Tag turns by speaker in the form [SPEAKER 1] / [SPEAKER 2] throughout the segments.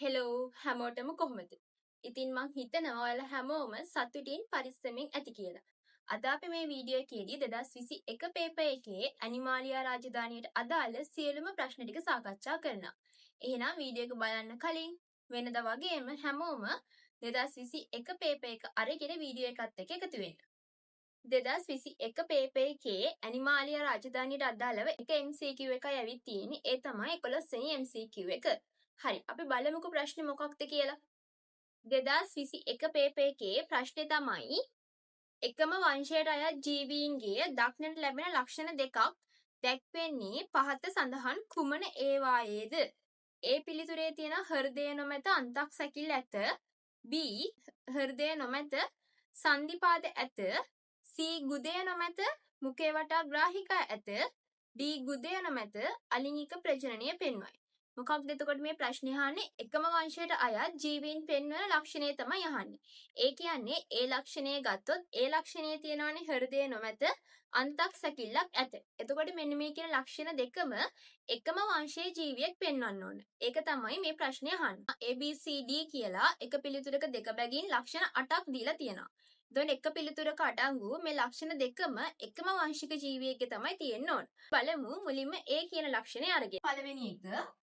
[SPEAKER 1] Hello හැමෝටම කොහොමද? ඉතින් මං හිතනවා ඔයාලා හැමෝම සතුටින් පරිස්සමෙන් ඇති කියලා. අද අපි මේ වීඩියෝ එකේදී 2021 පේපර් එකේ ඇනිමාලියා රාජධානියට අදාළ සියලුම ප්‍රශ්න ටික සාකච්ඡා කරනවා. එහෙනම් වීඩියෝ එක බලන්න කලින් වෙනදා වගේම හැමෝම 2021 පේපර් එක අරගෙන වීඩියෝ එකත් එක්ක එකතු වෙන්න. 2021 පේපර් එකේ ඇනිමාලියා රාජධානියට අදාළව එක MCQ එකයි ඇවිත් තියෙන්නේ. ඒ තමයි 11 වෙනි MCQ එක. හරි, අපි බලමුකෝ ප්‍රශ්නේ මොකක්ද කියලා. 2021 පේපර් එකේ ප්‍රශ්නේ තමයි එකම වංශයට අයත් ජීවීන්ගේ දක්නට ලැබෙන ලක්ෂණ දෙකක් දැක්වෙන්නේ පහත සඳහන් කුමන ඒවායේද? ඒ පිළිතුරේ තියෙන හෘදය නොමැත අන්තක් සැකිල්ල ඇත. B හෘදය නොමැත සන්ධිපාද ඇත. C ගුදය නොමැත මුඛය වටා ග්‍රාහිකා ඇත. D ගුදය නොමැත අලිංගික ප්‍රජනනය පෙන්වයි. මොකක්ද එතකොට මේ ප්‍රශ්නේ අහන්නේ? එකම වංශයට අයත් ජීවීන් පෙන්වන ලක්ෂණය තමයි අහන්නේ. ඒ කියන්නේ ඒ ලක්ෂණය ගත්තොත් ඒ ලක්ෂණය තියෙනවනේ හෘදය නොමැත අන්තක් සැකිල්ලක් ඇත. එතකොට මෙන්න මේ කියන ලක්ෂණ දෙකම එකම වංශයේ ජීවියෙක් පෙන්වන්න ඕන. ඒක තමයි මේ ප්‍රශ්නේ අහන්නේ. A B C D කියලා එක පිළිතුරක දෙක බැගින් ලක්ෂණ 8ක් දීලා තියෙනවා. එතකොට එක පිළිතුරක අඩංගු මේ ලක්ෂණ දෙකම එකම වංශික ජීවියෙක්ගේ තමයි තියෙන්න ඕන. බලමු මුලින්ම A කියන ලක්ෂණය අරගෙන. පළවෙනි එක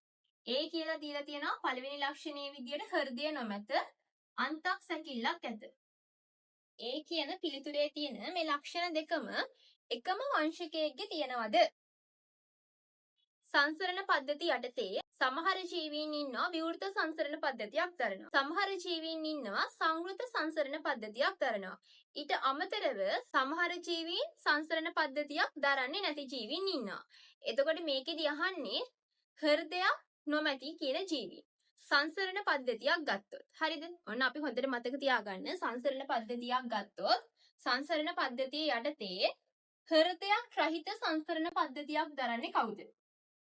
[SPEAKER 1] ඒ කියලා දීලා තියෙනවා පළවෙනි ලක්ෂණයේ විදියට හෘදය නොමැත අන්තක් සැකිල්ලක් ඇත. ඒ කියන පිළිතුරේ තියෙන මේ ලක්ෂණ දෙකම එකම වංශිකයෙක්ගේ තියෙනවද? සංසරණ පද්ධති යටතේ සමහර ජීවීන් ඉන්නවා විවෘත සංසරණ පද්ධතියක් දරනවා. සමහර ජීවීන් ඉන්නවා සංවෘත සංසරණ පද්ධතියක් දරනවා. ඊට අමතරව සමහර ජීවීන් සංසරණ පද්ධතියක් දරන්නේ නැති ජීවීන් ඉන්නවා. එතකොට මේකෙදි අහන්නේ හෘදයක් නොමැති කියන ජීවීන්. සංසරණ පද්ධතියක් ගත්තොත්. හරිද? ඔන්න අපි හොඳට මතක තියාගන්න සංසරණ පද්ධතියක් ගත්තොත් සංසරණ පද්ධතිය යටතේ හෘදයක් රහිත සංසරණ පද්ධතියක් දරන්නේ කවුද?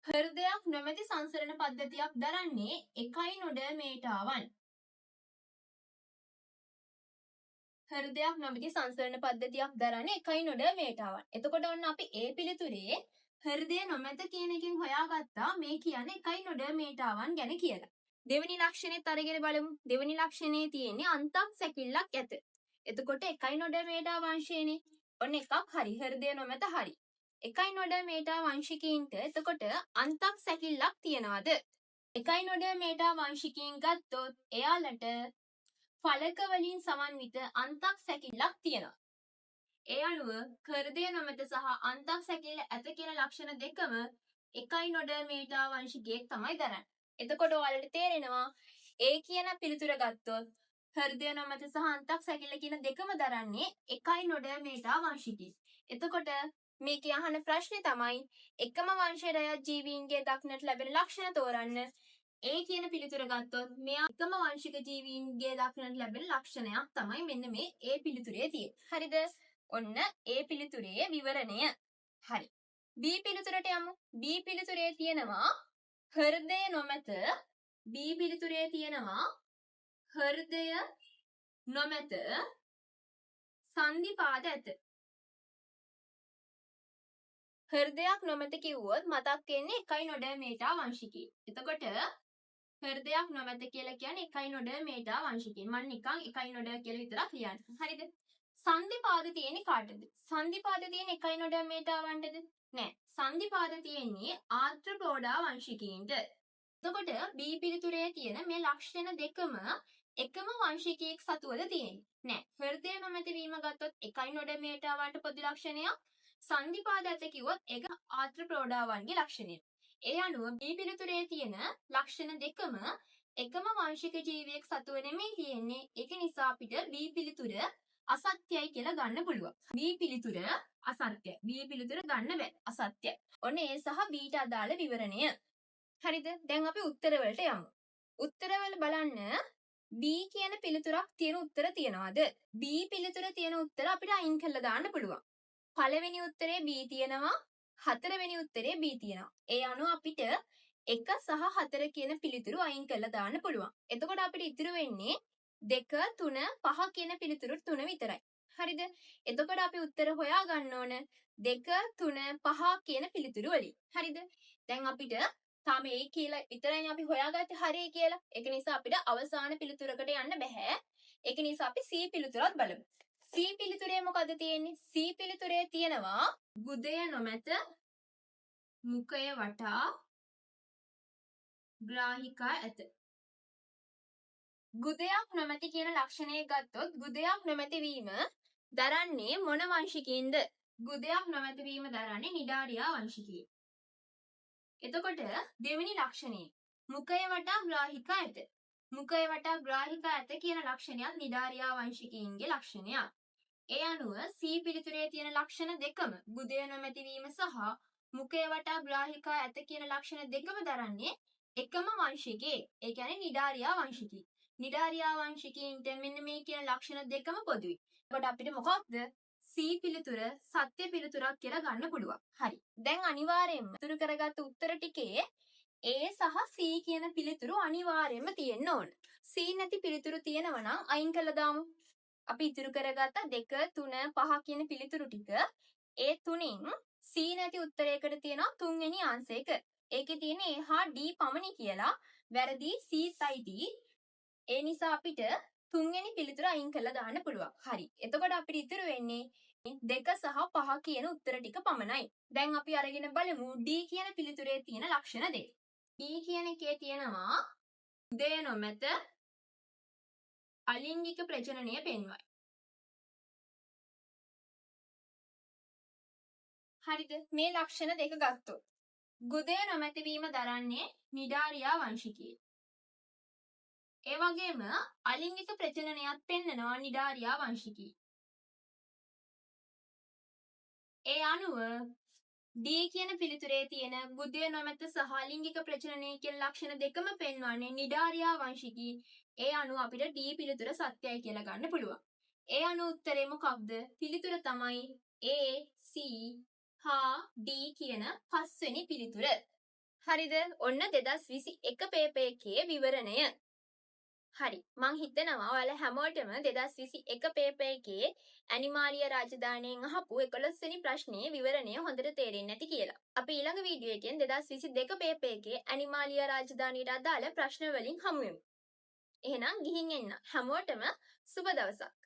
[SPEAKER 1] හෘදයක් නොමැති සංසරණ පද්ධතියක් දරන්නේ එකයිනොඩර්මේටාවන්. හෘදයක් නොමැති සංසරණ පද්ධතියක් දරන්නේ එකයිනොඩර්මේටාවන්. එතකොට ඔන්න අපි ඒ පිළිතුරේ හෘදය නොමැත කියන එකෙන් හොයාගත්තා මේ කියන්නේ එකයිනොඩර්මේටාවන් ගැන කියලා. දෙවෙනි ලක්ෂණෙත් අරගෙන බලමු. දෙවෙනි ලක්ෂණේ තියෙන්නේ අන්තක් සැකිල්ලක් ඇත. එතකොට එකයිනොඩර්මේටා වංශයනේ. ඔන්න එකක් හරි, හෘදය නොමැත හරි. එකයිනොඩර්මේටා වංශිකයින්ට එතකොට අන්තක් සැකිල්ලක් තියනවාද? එකයිනොඩර්මේටා වංශිකයින් ගත්තොත් එයාලට ෆලක වලින් සමන්විත අන්තක් සැකිල්ලක් තියෙනවා. ඒ අනුව හෘදය නොමැත සහ අන්තක් සැකිල්ල ඇත කියන ලක්ෂණ දෙකම එකයිනොඩර්මේටා වංශිකයෙක් තමයි දරන්නේ. එතකොට ඔයාලට තේරෙනවා ඒ කියන පිළිතුර ගත්තොත් හෘදය නොමැත සහ අන්තක් සැකිල්ල කියන දෙකම දරන්නේ එකයිනොඩර්මේටා වංශිකයෙක්. එතකොට මේකේ අහන ප්‍රශ්නේ තමයි එකම වංශයට අයත් ජීවීන්ගේ දක්නට ලැබෙන ලක්ෂණ තෝරන්න. ඒ කියන පිළිතුර ගත්තොත් මෙයා එකම වංශික ජීවීන්ගේ දක්නට ලැබෙන ලක්ෂණයක් තමයි මෙන්න මේ ඒ පිළිතුරේ තියෙන්නේ. හරිද? ඔන්න ඒ පිළිතුරේ විවරණය. හරි. B පිළිතුරට යමු. B පිළිතුරේ තියෙනවා හෘදය නොමැත. B පිළිතුරේ තියෙනවා හෘදය නොමැත සන්ධිපාද ඇත. හෘදයක් නොමැත කිව්වොත් මතක් වෙන්නේ එකයිනොඩර්මේටා වංශිකී. එතකොට හෘදයක් නොමැත කියලා කියන්නේ එකයිනොඩර්මේටා වංශිකී. මම නිකන් එකයිනොඩර් කියලා විතරක් ලියන්න. හරිද? සන්ධිපාද තියෙන්නේ කාටද? සන්ධිපාද තියෙන්නේ එකයිනොඩර්මේටාවන්ටද? නෑ. සන්ධිපාද තියෙන්නේ ආර්ත්‍රොපෝඩා වංශිකීන්ට. එතකොට B පිළිතුරේ තියෙන මේ ලක්ෂණ දෙකම එකම වංශිකයෙක් සතුවද තියෙන්නේ? නෑ. හෘදය නොමැති වීම ගත්තොත් එකයිනොඩර්මේටාවන්ට පොදු ලක්ෂණයක්. සන්ධිපාද ඇත කිව්වොත් ඒක ආර්ත්‍රොපෝඩාවන්ගේ ලක්ෂණය. ඒ අනුව B පිළිතුරේ තියෙන ලක්ෂණ දෙකම එකම වංශික ජීවියෙක් සතුව නෙමෙයි තියෙන්නේ. ඒක නිසා අපිට B පිළිතුර අසත්‍යයි කියලා ගන්න පුළුවන්. B පිළිතුර අසත්‍යයි. B පිළිතුර ගන්න බෑ. අසත්‍යයි. ඔන්න A සහ B ට අදාළ විවරණය. හරිද? දැන් අපි උත්තරවලට යමු. උත්තරවල බලන්න B කියන පිළිතුරක් තියෙන උත්තර තියනවාද? B පිළිතුර තියෙන උත්තර අපිට අයින් කරලා දාන්න පුළුවන්. පළවෙනි උත්තරේ B තියෙනවා, හතරවෙනි උත්තරේ B තියෙනවා. ඒ අනුව අපිට 1 සහ 4 කියන පිළිතුරු අයින් කරලා දාන්න පුළුවන්. එතකොට අපිට ඉතුරු වෙන්නේ 2 3 5 කියන පිළිතුරු තුන විතරයි. හරිද? එතකොට අපි උත්තර හොයා ගන්න ඕන 2 3 5 කියන පිළිතුරු වලින්. හරිද? දැන් අපිට තාම ඒ කියලා විතරයි අපි හොයාගත්තේ හරි කියලා. ඒක නිසා අපිට අවසාන පිළිතුරකට යන්න බැහැ. ඒක නිසා අපි C පිළිතුරත් බලමු. C පිළිතුරේ මොකද තියෙන්නේ? C පිළිතුරේ තියෙනවා ගුදය නොමැත මුඛය වටා ග්‍රාහිකා ඇත. ගුදයක් නොමැති කියන ලක්ෂණය ගත්තොත් ගුදයක් නොමැති වීම දරන්නේ මොන වංශිකයින්ද? ගුදයක් නොමැති වීම දරන්නේ නිඩාරියා වංශිකයින්. එතකොට දෙවෙනි ලක්ෂණය මුඛය වටා ග්‍රාහිකා ඇත. මුඛය වටා ග්‍රාහිකා ඇත කියන ලක්ෂණයත් නිඩාරියා වංශිකයින්ගේ ලක්ෂණයක්. ඒ අනුව C පිළිතුරේ තියෙන ලක්ෂණ දෙකම ගුදය නොමැති වීම සහ මුඛය වටා ග්‍රාහිකා ඇත කියන ලක්ෂණ දෙකම දරන්නේ එකම වංශිකයෙක්. ඒ කියන්නේ නිඩාරියා වංශිකයෙක්. නිඩාරියා වංශිකයින්ට මෙන්න මේ කියන ලක්ෂණ දෙකම පොදුයි. එතකොට අපිට මොකක්ද C පිළිතුර සත්‍ය පිළිතුරක් කියලා ගන්න පුළුවන්. හරි. දැන් අනිවාර්යයෙන්ම ඉතුරු කරගත්ත උත්තර ටිකේ A සහ C කියන පිළිතුරු අනිවාර්යයෙන්ම තියෙන්න ඕන. C නැති පිළිතුරු තියෙනවා නම් අයින් කරලා දාමු. අපි ඉතුරු කරගත්ත 2 3 5 කියන පිළිතුරු ටික ඒ තුنين C නැති උත්තරයකට තියෙනවා තුන්වෙනි ආන්සර් එක. ඒකේ තියෙන A හා D පමණි කියලා වැරදි C සයිටි. ඒ නිසා අපිට තුන්වෙනි පිළිතුර අයින් කරලා දාන්න පුළුවන්. හරි. එතකොට අපිට ඉතුරු වෙන්නේ 2 සහ 5 කියන උත්තර ටික පමණයි. දැන් අපි අරගෙන බලමු D කියන පිළිතුරේ තියෙන ලක්ෂණ දෙක. D කියන එකේ තියෙනවා උදය නොමැත අලිංගික ප්‍රජනනය පෙන්වයි. හරිද? මේ ලක්ෂණ දෙක ගත්තොත් ගුදය නොමැති වීම දරන්නේ නිඩාරියා වංශිකයේ. ඒ වගේම අලිංගික ප්‍රජනනයත් පෙන්නනවා නිඩාරියා වංශිකයේ. ඒ අනුව D කියන පිළිතුරේ තියෙන ගුදය නොමැත සහ ලිංගික ප්‍රජනනය කියන ලක්ෂණ දෙකම පෙන්වන්නේ නිඩාරියා වංශිකී. ඒ අනුව අපිට D පිළිතුර සත්‍යයි කියලා ගන්න පුළුවන්. ඒ අනුව උත්තරේ මොකක්ද? පිළිතුර තමයි A, C හා D කියන පස්වෙනි පිළිතුර. හරිද? ඔන්න 2021 පේපර් එකේ විවරණය. හරි. මං හිතනවා ඔයාලා හැමෝටම 2021 පේපර් එකේ ඇනිමාලියා රාජධානියෙන් අහපු 11 වෙනි ප්‍රශ්නයේ විවරණය හොඳට තේරෙන්නේ නැති කියලා. අපි ඊළඟ වීඩියෝ එකෙන් 2022 පේපර් එකේ ඇනිමාලියා රාජධානියට අදාළ ප්‍රශ්න වලින් හමු වෙමු. එහෙනම් ගිහින් එන්න. හැමෝටම සුබ දවසක්.